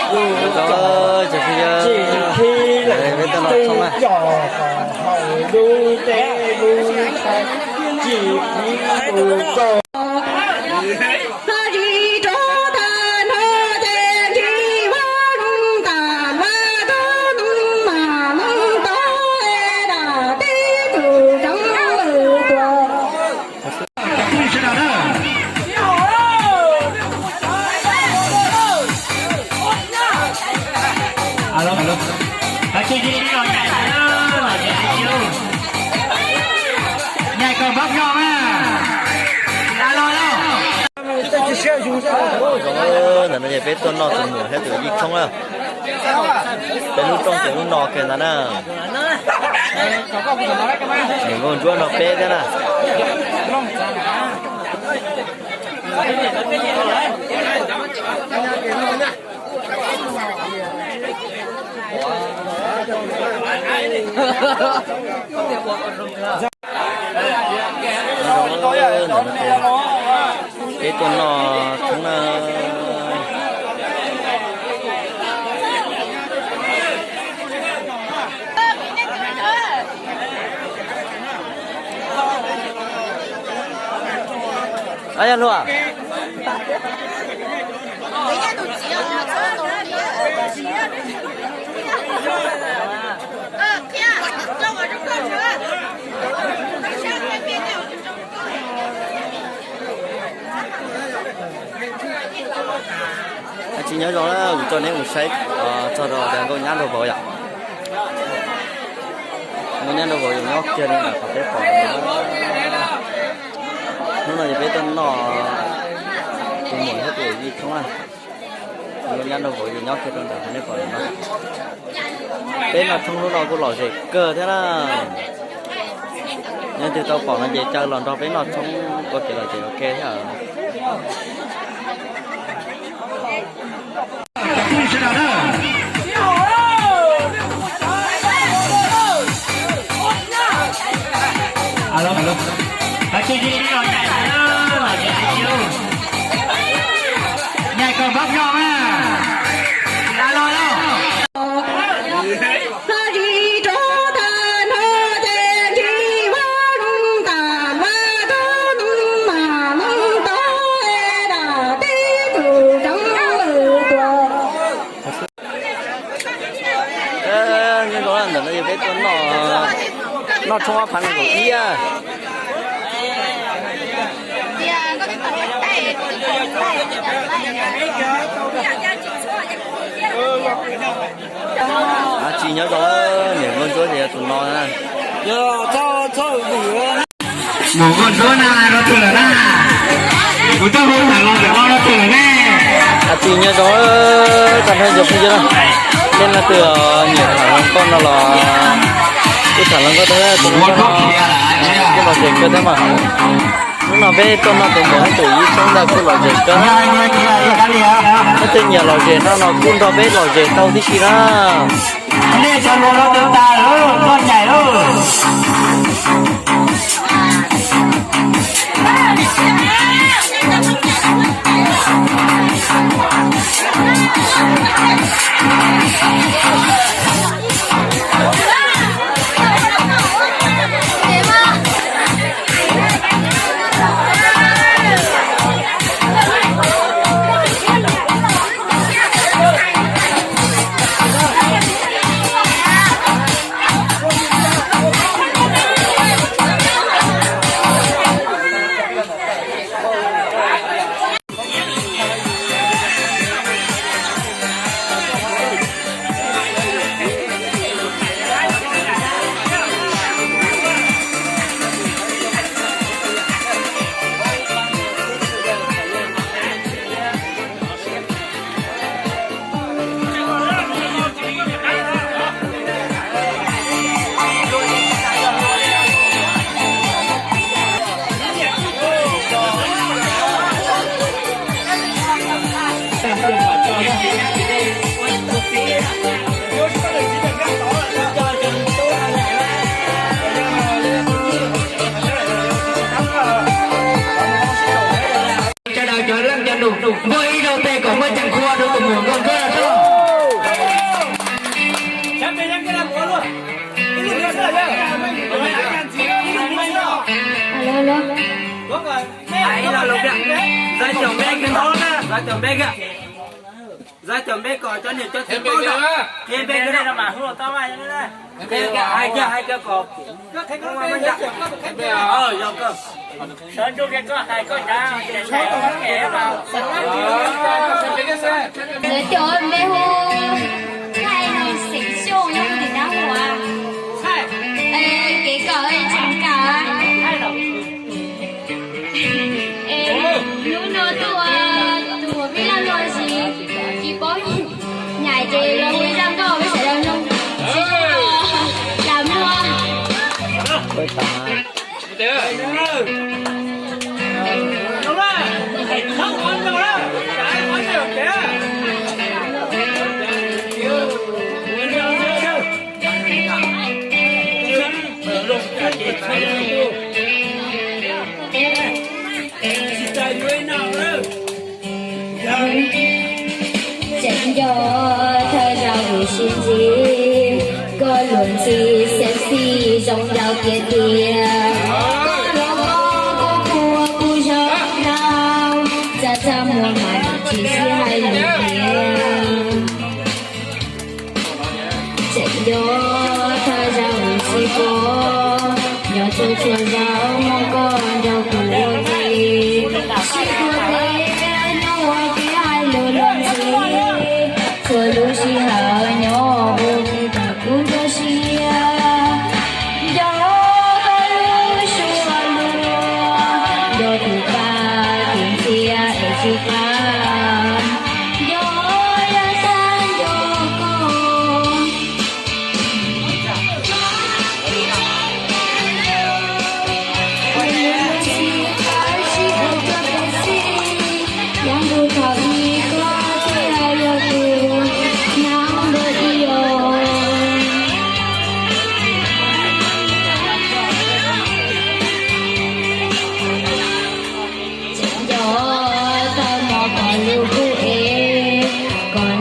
Nyob zoo cov phooj ywg, peb tuaj noj tshoob na. Ntawm no ces peb tuaj noj tus muam thiab tus yij tshoob na. Peb lub rooj ces lub no kiag ntag na. Niam nkauj ntsuab nrog peb thiab na. Peb tuaj noj tshoob na. Ab, yog luag. Tsis nyob zoo, kuv coj neb mus saib txog rau tias nkauj nyab nraug vauv yom. Nkauj nyab nraug vauv yus nyob kiag li ntawm qhov peb pom. Hnub no yus peb tuaj noj tus muam thiab tus yij tshoob na. Nkauj nyab nraug vauv yus nyob kiag rau ntawm qhov nej pom no. Peb noj tshoob hnub no kuj lom zem kawg thiab na. Yog leej twg tau pom no ces caw los nrog peb noj tshoob ua kev lom zem ua ke thiab. Nyob zoo, ntawm no yog peb tuaj noj, noj tshoob ob phav nees nkaum ib. Ab tsis nyob zoo, niam nkauj ntsuab ces yog tus no na. Niam nkauj ntsuab na, koj twg lawm na? Kuv twb hu tham los lawm no, koj twg lawm ne? Ab tsis nyob zoo, tag nrho cov phooj ywg na, nej leej twg nyiam tham hluas nkauj no los kuj tham hluas nkauj tau, tus no kuj lom zem kawg thiab mas. Hnub no peb tuaj noj tus muam thiab tus yij tshoob ntawd kuj lom zem kawg. Leej twg nyiam lom zem no los kuj nrog peb lom zem tau tib si na. Nej cov hluas no twb tas lawm, koj nyaim lawm. Zais caum npe kiag, zais caum npe kiag. Zais caum npe kom cov niam cov txiv paub. Qhia npe kiag, hais kiag, hais kiag kom. Lawv cov npe hu Thaij no, Xeem Xyooj nyob tim Nab Huas. Kev kawm tseem kawm. Es hnub no tuaj tus me laj luaj si, tsis paub nyaim ces los ua zaj nkauj peb sawv daws mloog, sib hlub los cas mloog. Tseem nco thawj zaug uas sib ntsib, koj luag ntxhi sexy zoo nraug tiag tiag. Koj los koj kuj qhuas kuv zoo nraug, txaj txaj muag mas tsis sib hais lus tiag. Tseem nco thawj zaug uas sib pom, nco txhua txhua zaus muaj koj nrog kuv ua ke. Sib qhua tes nyob ua ke hais lus luag ntxhi, txhua lub sij hawm nyob ua ke thaum kuv nrog siab. Nco koj lub suab luag, nco tus pab tus ntxhiab es tsis qab, nco yog tag nco koj. Yav ntuj thaum ub koj thiaj yog tus nab npawg ib os. Tseem nco thawj hmo koj lub kub ev, koj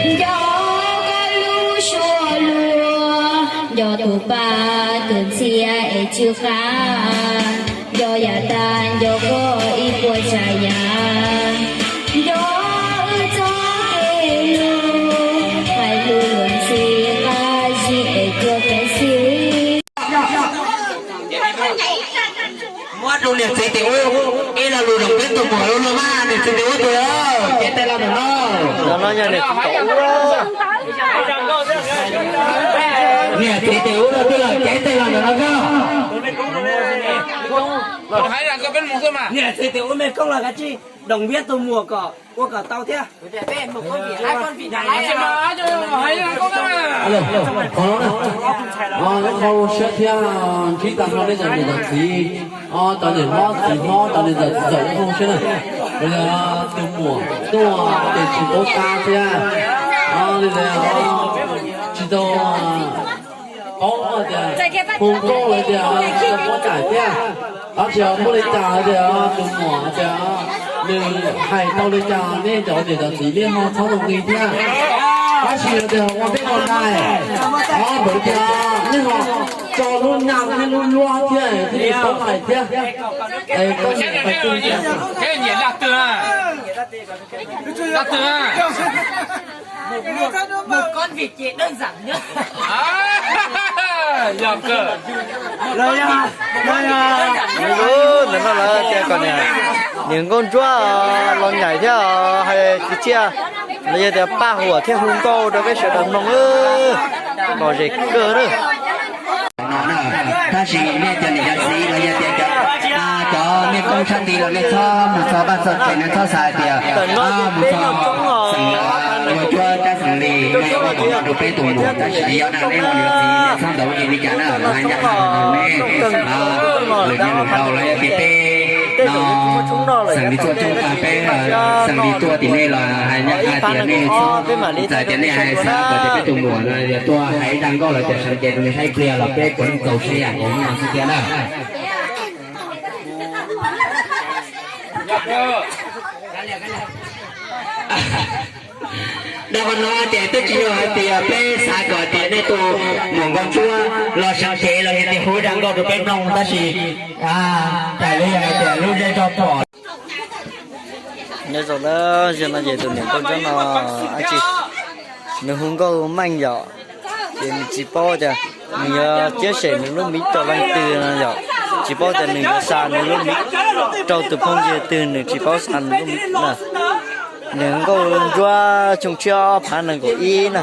Nco koj lub suab luag, nco tus pab tus ntxhiab es tsw qab, nco yav tag nco koj ib puas tsav yam, nco wb txoj kev hlub, hais lus luag ntxhi qab zib es cuag kev xwb. Muab rau niam txiv tim ub ib lo lus roos peb tus muam ua luag mas, niam txiv tim ub tus, cev tes los ntawm no. Niam txiv tim ub los twb los cev tes los ntawm no koj. Niam txiv tim ub me koob los kav tsij doos viab tus muam kom ua kom tau thiab. Qhov no, ib qho zoo siab thiab ntsib tag nrho nej cov niam cov txiv, cov niam hlob txiv hlob, cov niam ntxawm txiv ntxawm ib qho zoo siab na. Tus muam tuaj ces tsis paub tab thiab, li tsis tau paub tias hu nkauj los tias tsis tau paub cai thiab. Tab sis muaj li cas tias tus muam tias nws hais tau li cas nej cov niam cov txiv nej ho txhob ntoo nqi thiab. Tab sis yog tias ua peb ua ntej, o, ntawd tias nej ho tso lub nyam nej lub luab thiab thiaj li paub hais thiab. Es koj niam tais twg? Yog kawg. Ntawm no lawv tias kom niam nkauj ntsuab los nyaim thiab hais kwv txhiaj. Los yog tias paj huam thiab hu nkauj rau peb sawv daws mloog lawm, lom zem kawg lawm. No na, tab sis nej cov niam cov txiv los yog tias cov, cov mej koob sab nti los nej txhob mus txog vaj txog tsev, nej txhob xav tias mus txog xeem, ua cuab rab xeem li, nej ua kom noj rau peb tus muam, tab sis yog nej ua niam txiv nej txhob ntawd ua li cas na, hais ncaj qha rau nej, lwm niaj lwm zaus los yog tias peb no xeem li tuaj coob, peb xeem li tuaj tim nej los hais ncaj qha tias nej txhob txais tias nej hais xav kom tias peb tus muam no yog tuaj hais ib zaj nkauj los tias sawv cev rau nej saib ib pliag los peb puav leej txaus siab ua li no xwb thiab na. Dab qhov no ces twb tsis yog hais tias peb xav kom tias nej tus muam nkauj ntsuab los sawv cev los yog tias hu zaj nkauj rau peb mloog, tab sis raws li hais tias lub zej zog pom. Nyob zoo na, zaum no ces tus niam nkauj ntsuab no, ab tsi, nws hu nkauj meej yom, ces nws tsis paub tias nws yuav ciab sem nws lub miv rau leej twg no yom, tsis paub tias nws yuav xa nws lub miv rau tus phooj ywg twg, nws tsis paub xa nws lub miv na. Nws hu nkauj ntsuab xyoo tshiab ob phav nees nkaum ib na.